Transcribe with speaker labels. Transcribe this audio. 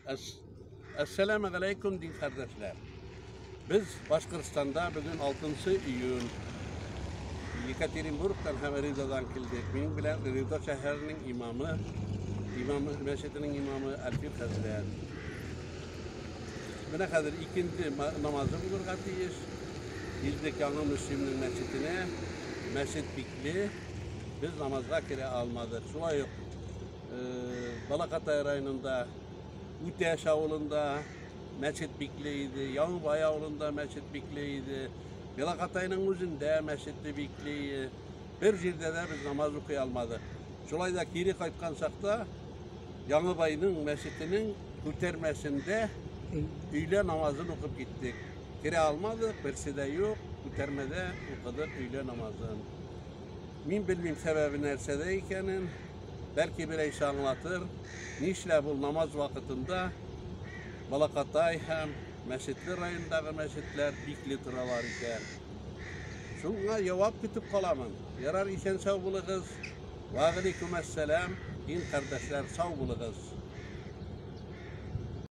Speaker 1: Әссәламә галәйкүм, дин кардәшләр. Без Башкортстанда бүген 6 июнь. Екатеринбургтан һәм Ризадан килдек. Минем белән Риза шәһәренең имамы, имам мәчетенең имамы Альфир хәзрәт. Менә хәзер икенче намазы булырга тиеш. Килдек Яңа Мөслимнең мәчетенә. Мәчет бикле. Без намазга керә алмадык. Шулай ук Балакатай районында Үтәш авылында мәчет бикле иде, Яңабай авылында мәчет бикле иде, Белокатайның үзендә мәчете бикле иде. Бер җирдә дә без намаз укый алмадык. Шулай да кире кайткан чакта Яңабайның мәчетенең күтәрмәсендә өйлә намазын укып киттек. Керә алмадык, берсе дә юк, күтәрмәдә укыдык өйлә намазын. Мин белмим сәбәбе нәрсәдә икәнен. Бәлки берәйсе аңлатыр, нишләп ул намаз вакытында Балакатай һәм Мәчетле районындагы мәчетләр бикле торалар икән. Шуңа җавап көтеп каламын. Ярар, исән-сау булыгыз. Вәгаләйкүм әссәлам, дин кардәшләр, сау булыгыз.